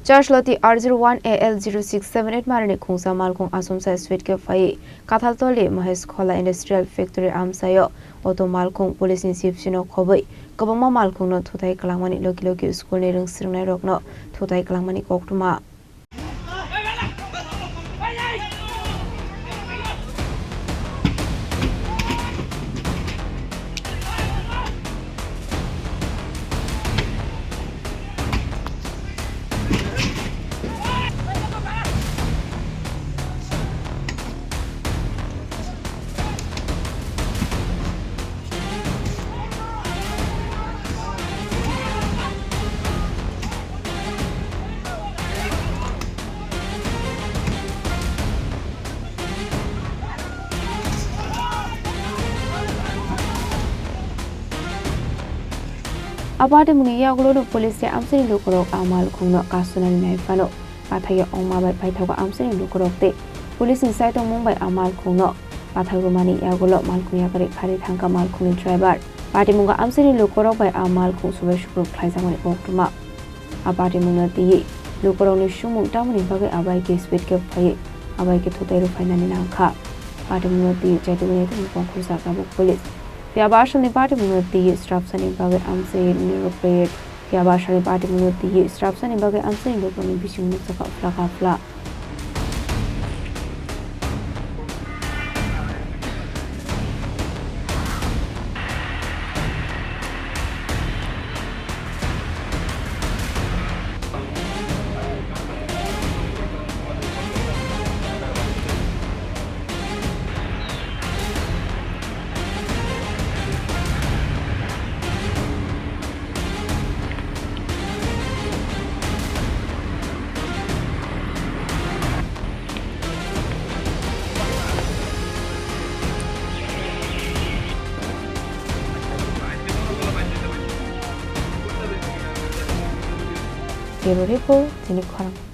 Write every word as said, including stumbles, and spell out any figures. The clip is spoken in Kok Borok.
Charloti R zero one A L zero six seven eight marini khungsa malkhung achomsa speed khe phaiwi Kathaltoli Mahesh Khola Industrial Factory amchaio auto malkhung police ni sipsino khobwi kwbangma malkhungno thutai kwlangmani logi logi school ni rwng swrwngnairokno thutai kwlangmani koktwma. A patimungni yagulo no police tei amchaini lukurok a malkhungno kasunani nai phano. Pathakya wngma bai paithago amchaini lukurok tei police ni chaitongmung bai a malkhungno pathak rwmani yagulo malkhung yakarwi kharwi thangkha malkhungni driver. Patimungo amchaini lukurok bai a malkhung subai sukruk khlaijakmani koktwma. A patimungno twiwi lukurokni sumung tamoni bagwi a bike speed khe phaiwi a bike thutai rw phainani nangkha. Patimungno twiwi chaitugwi naitugwi kongkhorjak tabuk police. Phiya ba asalni patimungno twiwi srapsani bagwi amchaini lukurok Phiya ba asalni patimungno twiwi srapsani bagwi amchaini lukurokni bising nukjakha phla ka phla. Bureau Report, Tini Khorang.